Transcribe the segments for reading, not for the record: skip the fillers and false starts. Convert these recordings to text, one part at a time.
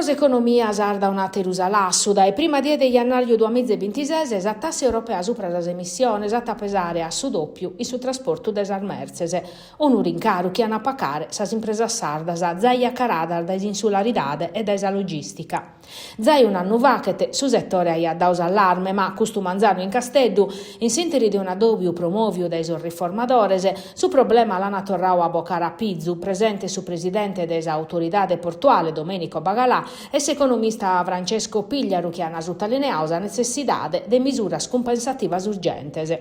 s'economia sarda un'àteru salassu, dae prima die de jannàriu duamiza e bintises sa tassa europea supra sas emissiones at a pesare a su dòpiu in su trasportu de sas mertzes, unu rincaru chi an a pacare sas impresas sardas zai acaradas dae s'insularidade e dae sa logìstica. Zai un'annu faghet su setore aiat dadu s'allarme, ma custu manzanu in Casteddu, in s'ìnteri de un'addòbiu promòviu dae sos riformadores, su problema l'ant torradu a bocare a pizu, presente su presidente de s'autoridade portuale Domenico Bagalà e s'economista Francesco Pigliaru chi ant sutalineadu sa netzessidade de misuras cumpensativas urgentes.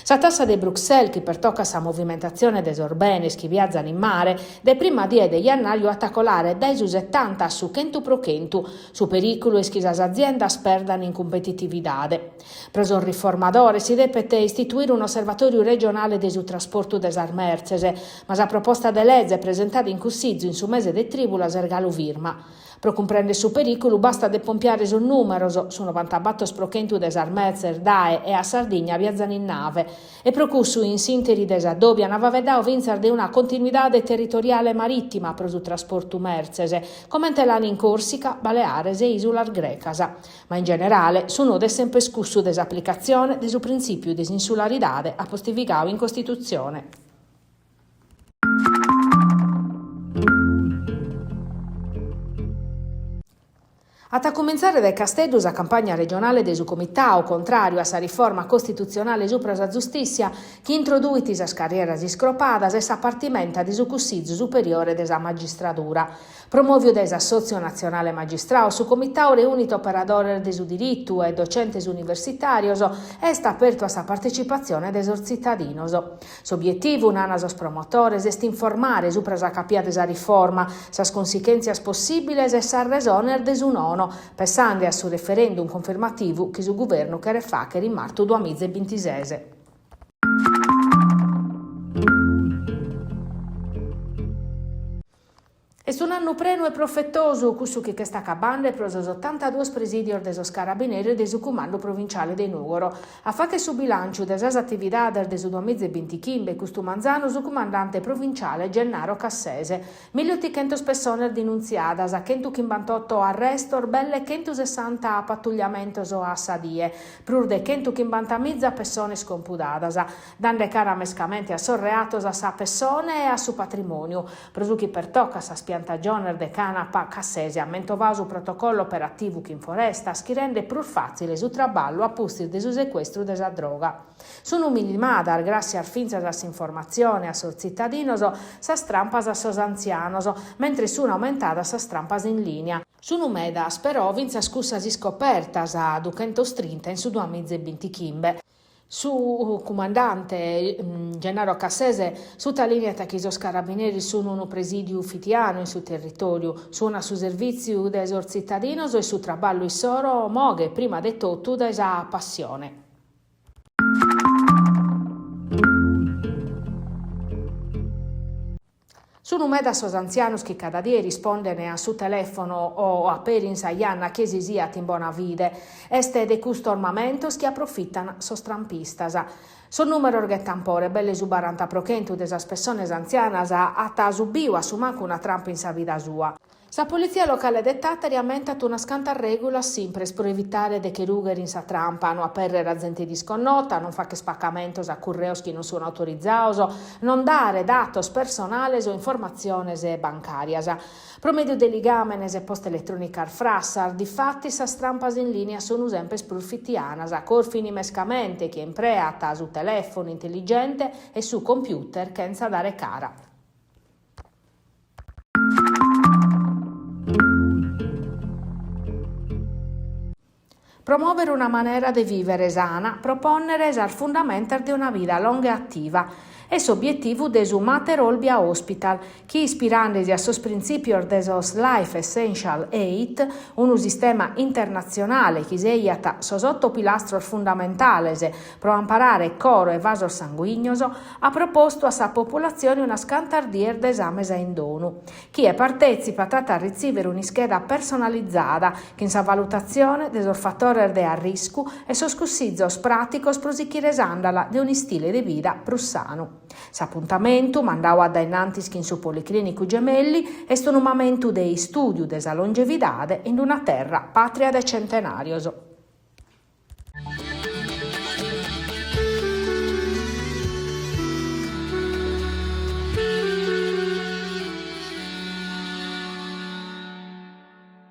Sa tassa de Bruxelles chi pertocat sa movimentatzione de sos benes chi viazan in mare, de prima die de jannàriu at a colare dae su setanta a su chentu pro chentu. Su perìculu est chi sas aziendas perdan in cumpetitividade. Pro sos riformadores si depet istituire un'osservatòriu regionale de su trasportu de sas mertzes, ma sa proposta de leze presentada in Cussizu in su mese de trìbulas est galu firma. Pro cumprèndere su perìculu bastat de pompiare sos nùmeros, su novantabator pro chentu de sas mertzes dae e a Sardigna viazan in nave. E pro cussu in s'ìnteri de s'addòbiu ant faeddadu fintzas de una continuidade territoriale marìtima pro su trasportu mertzes, comente l'an in Còrsica, Baleares e ìsulas grecas. Ma in generale su nodu est semper cussu de s'aplicatzione de su printzìpiu de s'insularidade apostivigadu in Costitutzione. At a cumintzare dae Casteddu sa campagna regionale de su Comitadu contràriu a sa riforma costitutzionale supra sa zustìssia chi introduit sas carrieras iscropadas e sa partimenta de su Cussizu Superiore de sa Magistradura. Promòviu dae s'Assòtziu Natzionale Magistrados, su Comitadu reunit operadores de su diritu e docentes universitàrios e est apertu a sa partecipatzione de sos tzitadinos. S'obietivu, nana sos promotores, est informare supra sa capia de sa riforma, sas cunsichèntzias possìbiles e sas resones de su nono, pessande a su referendum cunfirmativu chi su guvernu cheret fàghere in martu duamiza e bintises. Est un'annu prenu e profetosu cussu chi ch'est acabande pro sos otantaduos presìdios de sos Carabineris de su Cumandu Provinciale de Nùgoro. A fagher su bilànciu de sas atividades de su duamiza e bintichimbe custu manzanu su cumandante provinciale Gennaro Cassese. Milliotichentos pessones dinuntziadas, chentuchimbantoto arrestos, belle chentusessanta patugliamentos a sa die, prus de chentuchimbantamiza pessones compudadas, dande cara mescamente a sos reatos a sa pessone e a su patrimòniu. Pro su chi pertocat sas piantagiones de canapa, Cassese at mentovadu su protocollo operativu chin Forestas chi rendet prus fàtzile su traballu a pustis de su secuestru de sa droga. Sunu minimadas, gràssias fintzas a s'informatzione a sos tzitadinos, sas trampas a sos antzianos, mentres sunu aumentadas sas trampas in lìnia. Sunu medas però fintzas cussas iscopertas, duchentostrinta in su duamiza e bintichimbe. Su cumandante Gennaro Cassese sutalìniat chi sos carabineris sun unu presìdiu fitianu in su territòriu, sun a su servìtziu de sos tzitadinos e su traballu issoro moghet prima de totu dae sa passione. Sunu medas sos antzianos chi cada die risponden a su telèfono o aperin sa janna a chie si siat in bona fide. Est de custos mamentos chi aprofitan sos trampistas. Sos nùmeros ghetan pore, belle su baranta pro chentu de sas pessones antzianas at subiu a su mancu una trampa in sa vida sua. Sa Politzia Locale de Tàtari ammentat unas cantas règulas simpres pro evitare de che rùghere in sa trampa, no apèrrere a zente disconnota, non fàghere pacamentos a curreos chi non sunt autorizados, non dare datos personales o informatziones bancàrias. Pro mèdiu de ligàmenes e posta eletrònicas frassas, difatis sas trampas in lìnia sunt semper prus fitianas, corfin mescamente chie impreat su telèfonu intelligente e su computer chentza dare cara. Promòvere una manera de vìvere sana pro pònnere sas fundamentas de una vida longa e ativa est s'obietivu de su Mater Olbia Hospital, chi ispirandesi a sos printzìpios de sos Life Essential Eight, unu sistema internatzionale chi sejat sos oto pilastros fundamentales pro amparare coro e vasos sanguignos, at propostu a sa populatzione unas cantas dies de esames a indonu. Chie partètzipat at a retzìvere un'ischeda personalizada chin sa valutatzione de sos fatores de arriscu e sos cussizos pràticos pro sichire s'àndala de un'istile de vida prus sanu. S'apuntamentu, mandau a dae in antis chin su Policlìnicu Gemelli, est unu mamentu de istùdiu de sa longevidade in una terra pàtria de centenàrios.